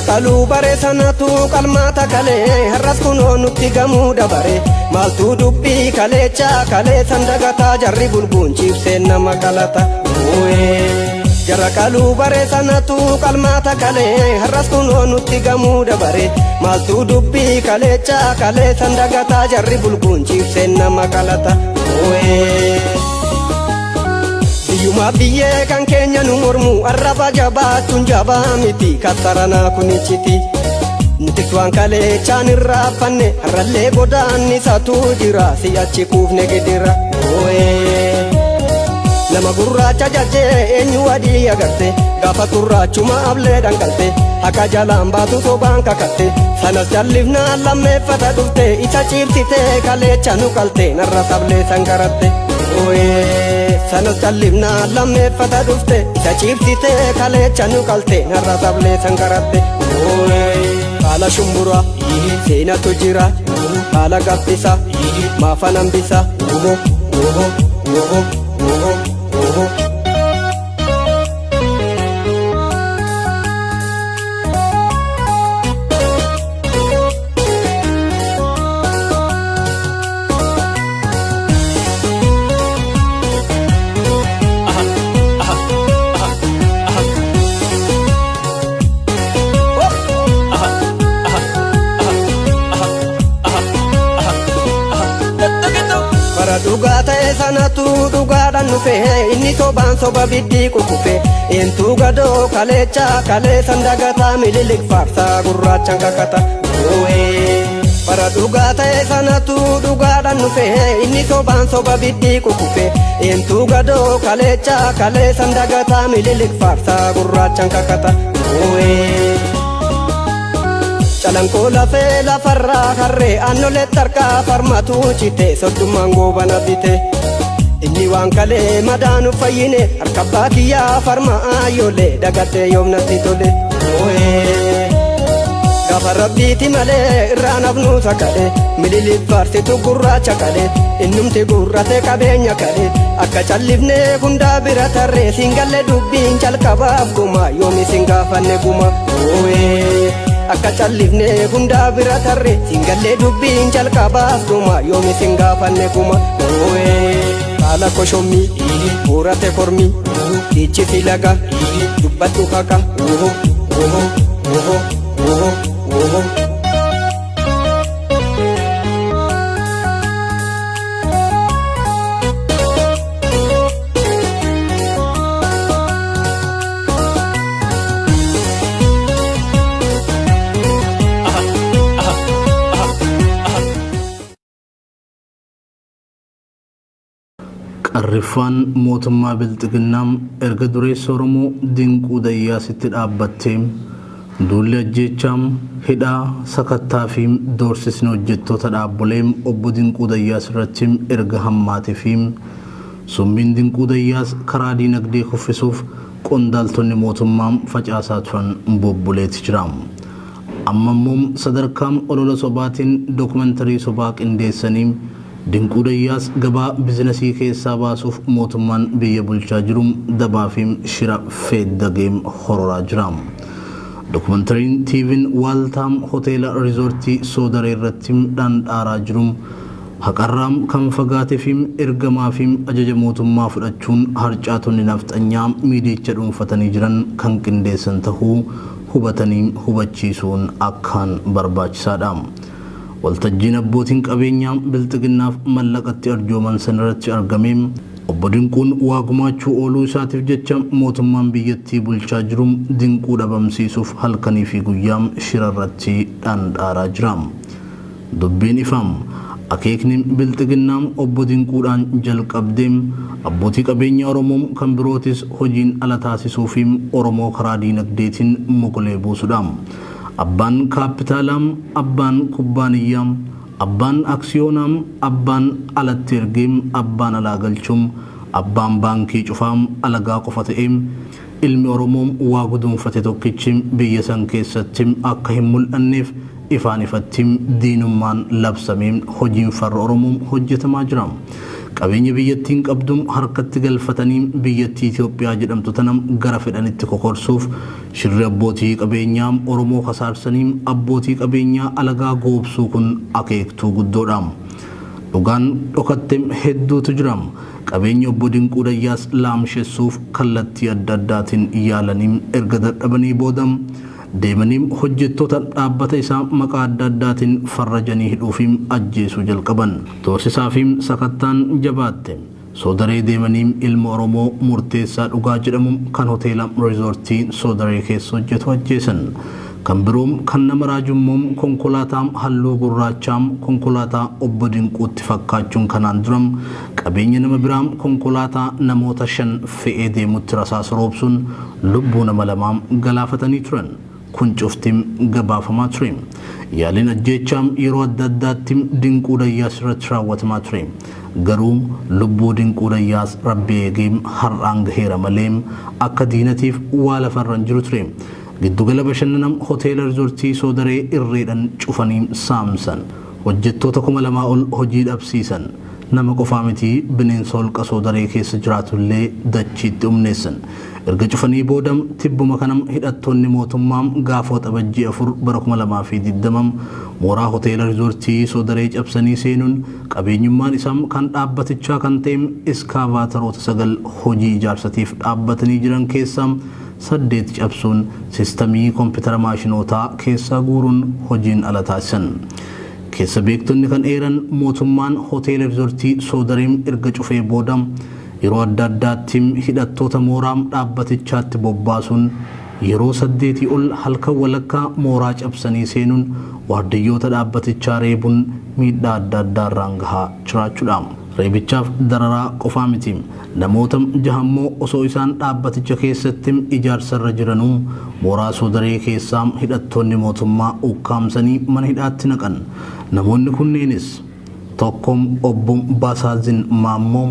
Jara qaluu bare sanatu qalmaata kalee har'as kunoo nutti gamuu dabare maaltu dubbii kaleecha kalee san dagataa jarri bulguun ciibseen nama qalata. Jara qaluu bare sanatu qalmaata kalee har'as kunoo nutti gamuu dabare maaltu dubbii kaleecha kalee san dagataa jarri bulguun ciibseen nama qalata. Biyyuma biyyee kan keenya nu mormu arraba jabaachuun jabaa miti kassaranaa kunichiti. Nutis waan kaleechaan irraaffanne har'allee godaannisatu jira si'achi kuufne gidira. Nama gurraacha jajjee eenyu adii agarte gaafa gurraachuma ablee dhangalte haqa jalaan baatu sobaan kakatte sanas jallifnaan lammeeffata dhufte isa ciibsite kaleecha nu qalte narra sablee sangaratte. Sanas jallifnaan lammeeffata dhufte isa ciibsite kaleecha nu qalte narra sablee sangaratte. Haala shumburaa seenatu jira haala gabbisa maafa nambisa. Oho oho oho oho oho. Bara dhugaa ta'e sanatu dhugaadhaan dhufe inni sobaan soba biddii kukufe eentu gadoo kaleecha kalee san dagataa mililik faarsaa gurraachaan kakata. Bara dhugaa ta'e sanatu dhugaadhaan dhufe inni sobaan soba biddii kukufe eentu gadoo kaleecha kalee san dagataa mililik faarsaa gurraachaan kakata. Calanqoo lafee lafarraa harree aannolee tarkaa farmatu cite soddummaan goobana bite. Inni waan kalee madaanu fayyine harka abbaa kiyyaa farma ayyoolee dagadhee yoomnatti tole. Gaafa rabbiiti malee irraa nafnu sakale mililik faarsitu gurraacha kale innumti gurrate qabeenya kale akka callifnee hundaa bira tarree siin galle dubbiin calqabaaf guma yoomi siin gaafanne guma. Akka callifnee hundaa bira tarree siin galle dubbiin calqabaaf guma yoomi siin gaafanne guma. Haala koshommii buurate kormii dhiichisi laga dubbadhu haqa. Oho oho oho oho oho. Qarriffaan mootummaa Bilxiginnaa erga dureessa Oromoo Dinquu Dayyaasitti dhaabbattee duulli ajjeechaa, hidhaa, sakattaa fi doorsisni hojjettoota dhaabbolee obbo Dinquu Dayyaas irratti erga hammaatee fi summiin Dinquu Dayyaas karaa diinagdee kuffisuuf qondaaltonni mootummaa facaasaa turan bubbuleeti jira. Amma immoo sadarkaa olola sobaatiin dookumentarii sobaa qindeessanii Dinquu Dayyaas gabaa bizinasii keessaa baasuuf mootummaan biyya bulchaa jiru dabaa fi shira feeddagee hororaa jira. Dookumentariin TV'n Waaltaa Hoteela Riizoortii Soodaree irratti dhandhaaraa jiru haqarraa kan fagaatee fi ergamaa fi ajaja mootummaa fudhachuun harcaatonni nafxanyaa miidiyicha dhuunfatanii jiran kan qindeessan tahuu hubatanii hubachiisuun akkaan barbaachisaadha. Waltajjiin abbootiin qabeenyaa Bilxiginnaaf mallaqatti arjooman san irratti argamee Obbo Dinquun waa gumaachuu ooluu isaatiif jecha mootummaan biyyattii bulchaa jiru Dinquu dhabamsiisuuf halkanii fi guyyaa shira irratti dhandhaaraa jira. Dubbiin ifa. Akeekni Bilxiginnaa Obbo Dinquudhaan jalqabde abbootii qabeenyaa Oromoo kan birootis hojiin ala taasisuu fi Oromoo karaa diinagdeetiin mogolee buusudha. Abbaan kaappitaalaa, abbaan kubbaaniyyaa, abbaan aksiyoonaa, abbaan alatti ergee, abbaan alaa galchu, abbaan baankii cufaa alagaa qofa ta'ee ilmi Oromoo waa guduunfate tokkichi biyya san keessatti akka hin mul'anneef ifaan ifatti diinummaan labsamee hojiin farra Oromoo hojjetamaa jira. Qabeenya biyyattiin qabdu harkatti galfatanii biyyattii Itoophiyaa jedhamtu tana gara fedhanitti kokorsuuf shirri abbootii qabeenyaa Oromoo kasaarsanii abbootii qabeenyaa alagaa goobsuu kun akeektuu guddoodha. Dhugaan dhokatte hedduutu jira. Qabeenya obbo Dinquu Dayyaas laamshessuuf kallattii adda addaatiin yaalanii erga dadhabanii booda deemanii hojjettoota dhaabbata isaa maqaa adda addaatiin farrajanii hidhuu fi ajjeesuu jalqaban. Doorsisaa fi sakattaan jabaatte. Soodaree deemanii ilma Oromoo Murteessaa Dhugaa jedhamu kan hoteela riizoortii Soodaree keessa hojjetu ajjeesan. Kan biroo kan nama raajummoo konkolaataa halluu gurraachaa konkolaataa obbo Dinquutti fakkaachuun kanaan dura qabeenya nama biraa konkolaataa namoota 5 fe'ee deemutti rasaasa roobsuun lubbuu nama 2 galaafatanii turan. Kun cufti gabaafamaa ture. Yaaliin ajjeechaa yeroo adda addaatti Dinquu Dayyaas irratti raawwatamaa ture. Garuu lubbuu Dinquu Dayyaas Rabbi eegee har'aan gaheera malee akka diinatiif waa lafarra hin jiru ture. Giddugala bashannana hoteela riizortii Soodaree irreedhan cufanii saamsan. Hojjettoota 2000 ol hojii dhabsiisan. Nama qofaa miti bineensa holqa Soodaree keessa jiraatullee dachiitti humneessan. Erga cufanii booda tibbuma kana hidhattoonni mootummaa gaafa Waxabajjii 4 bara 2020 mooraa hoteela riizoortii Soodaree cabsanii seenuun qabeenyummaan isaa kan dhaabbatichaa kan ta'e iskaavaataroota 9 hojii ijaarsatiif dhaabbatanii jiran keessaa 8 cabsuun sistamii kompitara maashinootaa keessaa guuruun hojiin ala taasisan. Keessa beektonni kan eeran mootummaan hoteela riizoortii Soodaree erga cufee booda yeroo adda addaatti hidhattoota mooraa dhaabbatichaatti bobbaasuun yeroo 8 ol halkan walakkaa mooraa cabsanii seenuun waardiyyoota dhaabbatichaa reebuun miidhaa adda addaa irraan gahaa jiraachuudha. Reebichaaf dararaa qofaa miti. Namoota jahammoo osoo isaan dhaabbaticha keessatti ijaarsarra jiranuu mooraa Soodaree keessaa hidhattoonni mootummaa ukkaamsanii mana hidhaatti naqan. Namoonni kunneenis tokko obbo Baasaazin Maammoo,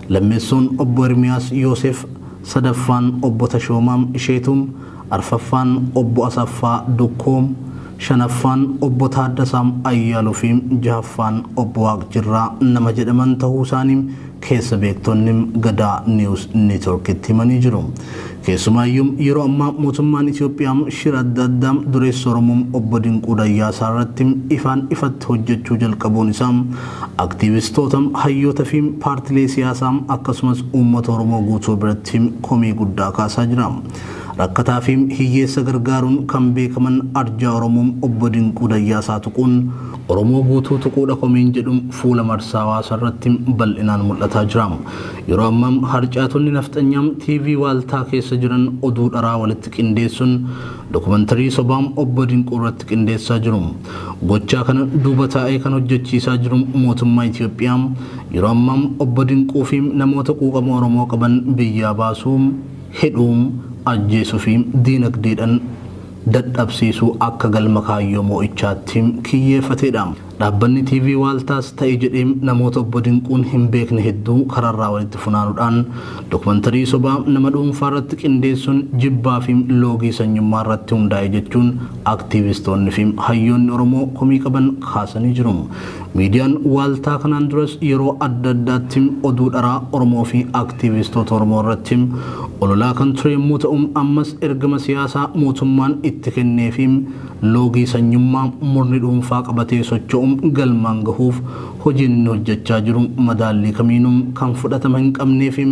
lammeessoon obbo Ermiyaas Yoosef, sadaffaan obbo Tashoomaa Isheetuu, arfaffaan obbo Asaffaa Dukkoo, shanaffaan obbo Taaddasaa Ayyaaluu fi jahaffaan obbo Waaqjirraa nama jedhaman ta'uu isaanii keessa beektonni Gadaa News Networkitti himanii jiru. Keessumaayyuu yeroo ammaa mootummaan Itoophiyaa shira adda addaa dureessa Oromoo obbo Dinquu Dayyaasaa irratti ifaan ifatti hojjechuu jalqabuun isaa aktiivistoota, hayyoota fi paartilee siyaasaa akkasumas uummata Oromoo guutuu biratti komii guddaa kaasaa jira. Rakkataa fi hiyyeessa gargaaruun kan beekaman arjaa Oromoo obbo Dinquu Dayyaasaa tuquun Oromoo guutuu tuquudha komiin jedhu fuula marsaa hawaasaa irratti bal'inaan mul'ataa jira. Yeroo ammaa harcaatonni nafxanyaa TV Waaltaa keessa jiran oduu dharaa walitti qindeessuun dokumantarii sobaa obbo Dinquu irratti qindeessaa jiru. Gochaa kana duuba taa'ee kan hojjechiisaa jiru mootummaa Itoophiyaa yeroo ammaa obbo Dinquu fi namoota quuqama Oromoo qaban biyyaa baasuu, hidhuu, ajjeesuu fi diinagdeedhaan dadhabsiisuu akka galma kaayyoo moo'ichaatti kiyyeeffateedha. Dhaabbanni TV Waaltaas ta'e jedhee namoota obbo Dinquun hin beekne hedduu karaarraa walitti funaanuudhaan dokumantarii sobaa nama dhuunfaa irratti qindeessuun jibbaa fi loogii sanyummaa irratti hundaa'e jechuun aktiivistoonni fi hayyoonni Oromoo komii qaban kaasanii jiru. Miidiyaan Waaltaa kanaan duras yeroo adda addaatti oduu dharaa Oromoo fi aktiivistoota Oromoo irratti ololaa kan ture yommuu ta'u ammas ergama siyaasaa mootummaan itti kennee fi loogii sanyummaa murni dhuunfaa qabatee socho'u galmaan gahuuf hojiin inni hojjechaa jiru madaallii kamiinuu kan fudhatama hin qabnee fi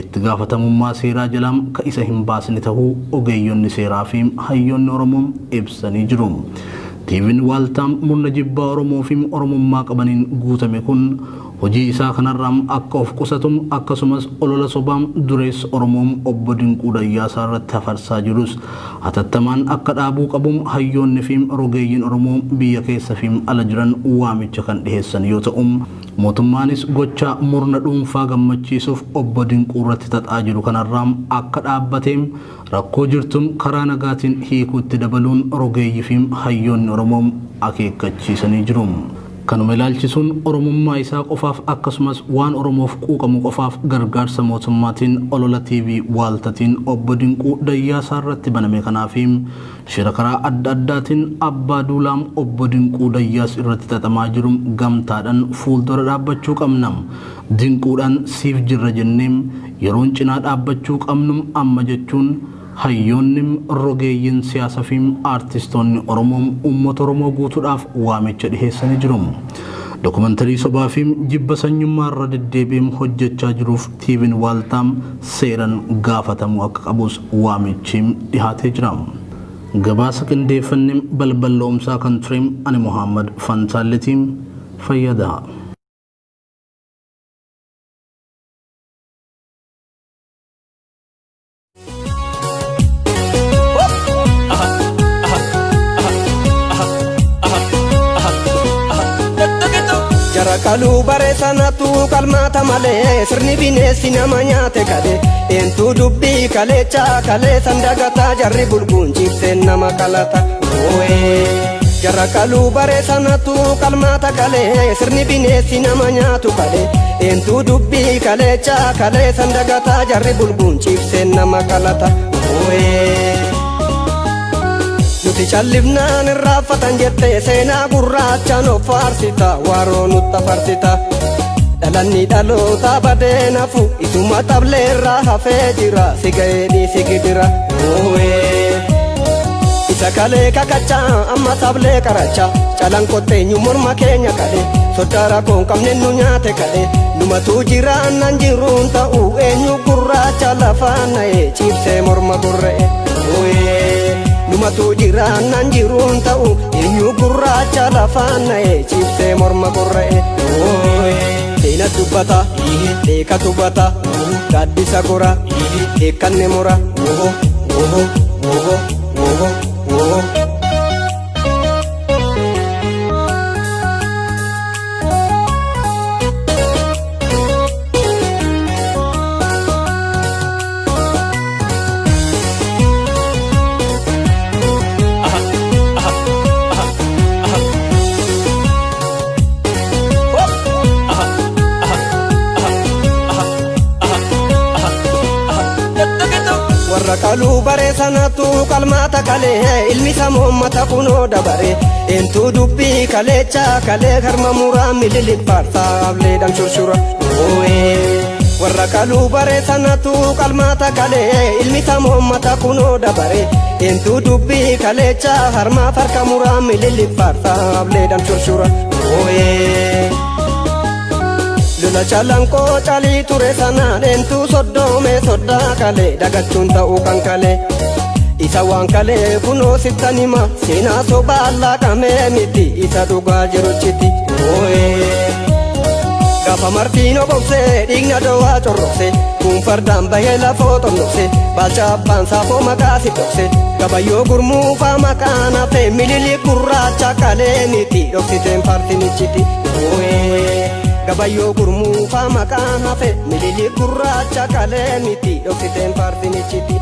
itti gaafatamummaa seeraa jalaa ka isa hin baasne ta'uu ogeeyyonni seeraa fi hayyoonni Oromoo ibsanii jiru. TV'n Waaltaa murna jibbaa Oromoo fi Oromummaa qabaniin guutame kun hojii isaa kanarraa akka of qusatu akkasumas olola sobaa dureessa Oromoo obbo Dinquu Dayyaasaa irratti hafarsaa jirus hatattamaan akka dhaabuu qabu hayyoonni fi rogeeyyiin Oromoo biyya keessa fi ala jiran waamicha kan dhiheessan yoo ta'u mootummaanis gocha murna dhuunfaa gammachiisuuf obbo Dinquu irratti xaxaa jiru kanarraa akka dhaabbatee rakkoo jirtu karaa nagaatiin hiikuutti dabaluun rogeeyyii fi hayyoonni Oromoo akeekkachiisanii jiru. Kanuma ilaalchisuun Oromummaa isaa qofaaf akkasumas waan Oromoof quuqamu qofaaf gargaarsa mootummaatiin olola TV Waaltatiin Obbo Dinquu Dayyaasaa irratti baname kanaafi shira karaa adda addaatiin Abbaa Duulaam Obbo Dinquu Dayyaas irratti xaxamaa jiru gamtaadhan fuuldura dhaabbachuu qabna. Dinquudhaan siif jirra jennee yeroon cinaa dhaabbachuu qabnu amma jechuun Hayyoonni, rogeeyyiin siyaasa fi aartistoonni Oromoo uummata Oromoo guutuudhaaf waamicha dhiheessanii jiru. Dokumantarii sobaa fi jibba sanyummaa irra deddeebi'ee hojjechaa jiruuf TVn Waaltaa seeran gaafatamuu akka qabus waamichi dhihaatee jira. Gabaasa qindeeffanne balballoomsaa kan ture ani Mohaammad Fantaalleeti. Fayyaa tahaa. Jara qaluu bare sanatu qalmaata malee sirni bineensi nama nyaate kale eentu dubbii kalecha kalee sandagataa jarri bulguun cibseen nama qalata. Jara qaluu bare sanatu qalmaata kalee sirni bineensi nama nyaatu kale eentu dubbii kalecha kalee sandagataa jarri bulguun cibseen nama qalata. Nuti callifnaan irraanfatan jettee seenaa gurraachaan of faarsita waaroo nutta farsita. Dhalanni dhaloota badee nafu isuma xableerraa hafee jira si ga'ee dhiisi gidira. Isa kalee kakachaa amma sablee qaracha calan kotteenyu morma keenya kale soddaa rakkoon qabne nu nyaate kale numatuu jiraannan jiruun ta'u eenyu gurraacha lafaan na'e ciibsee morma gurra'e. Numatuu jiraannan jiruun ta'u eenyu gurraacha lafaan na'e ciibsee morma gurra'e. Seena dubbata beeka tubbata gaaddisa gora eekkanne mura. Warra qaluu bare sanatu qalmaata kalee ilmi samoommata kunoo dabare eentu dubbii kalecha kalee harma muraa mililik faarsaa ableedhaan shurshura. Warra qaluu bare sanatu qalmaata kalee ilmi samoommata kunoo dabare eentu dubbii kalecha harmaa farka muraa mililik faarsaa ableedhaan shurshura. Lola calanqoo calii ture sanaan eentu soddoome soddaa kalee dagachuun ta'uu kan kalee. Isa waan kalee kunoo sittan hima seenaa sobaan laaqamee miti isa dhugaa jiruchiti. Gaafa martiin obobsee dhiigna dowaa corrobse kun fardaan bahee lafoo xomnobse baalcha abbaan saafoo maqaa si dhokse gabayyoo gurmuufaa maqaan hafe milili gurraacha kalee miti dhoksiteen farsinichiti. Gabayyoo gurmuufaa maqaan hafe milili gurraacha kalee miti dhoksiteen farsinichiti.